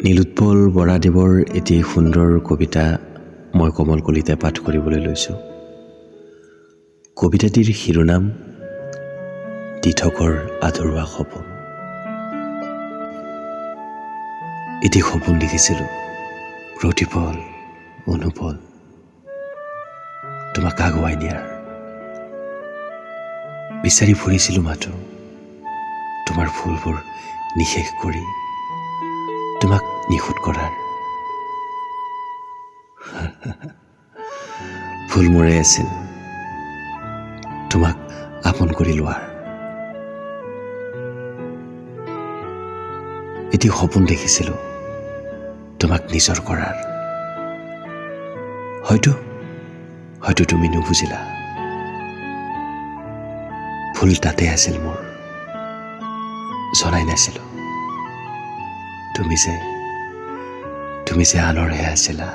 নীলোৎপল বৰাদেৱৰ এটি সুন্দৰ কবিতা মই কমল কলিতাই পাঠ কৰিবলৈ লৈছোঁ। কবিতাটিৰ শিৰোনাম দিঠকৰ আধৰুৱা সপোন। এটি সপোন দেখিছিলোঁ, প্ৰতিপল অনুপল তোমাক আগুৱাই নিয়াৰ। বিচাৰি ফুৰিছিলোঁ মাথো তোমাৰ ফুলবোৰ নিশেষ কৰি তোমাক নিখুঁত কৰাৰ। ভুল মোৰে আছিল তোমাক আপোন কৰি লোৱাৰ। এটি সপোন দেখিছিলোঁ তোমাক নিজৰ কৰাৰ। হয়তো হয়তো তুমি নুবুজিলা, ভুল তাতে আছিল মোৰ, জনাই নাছিলোঁ তুমি যে আনৰহে আছিলা।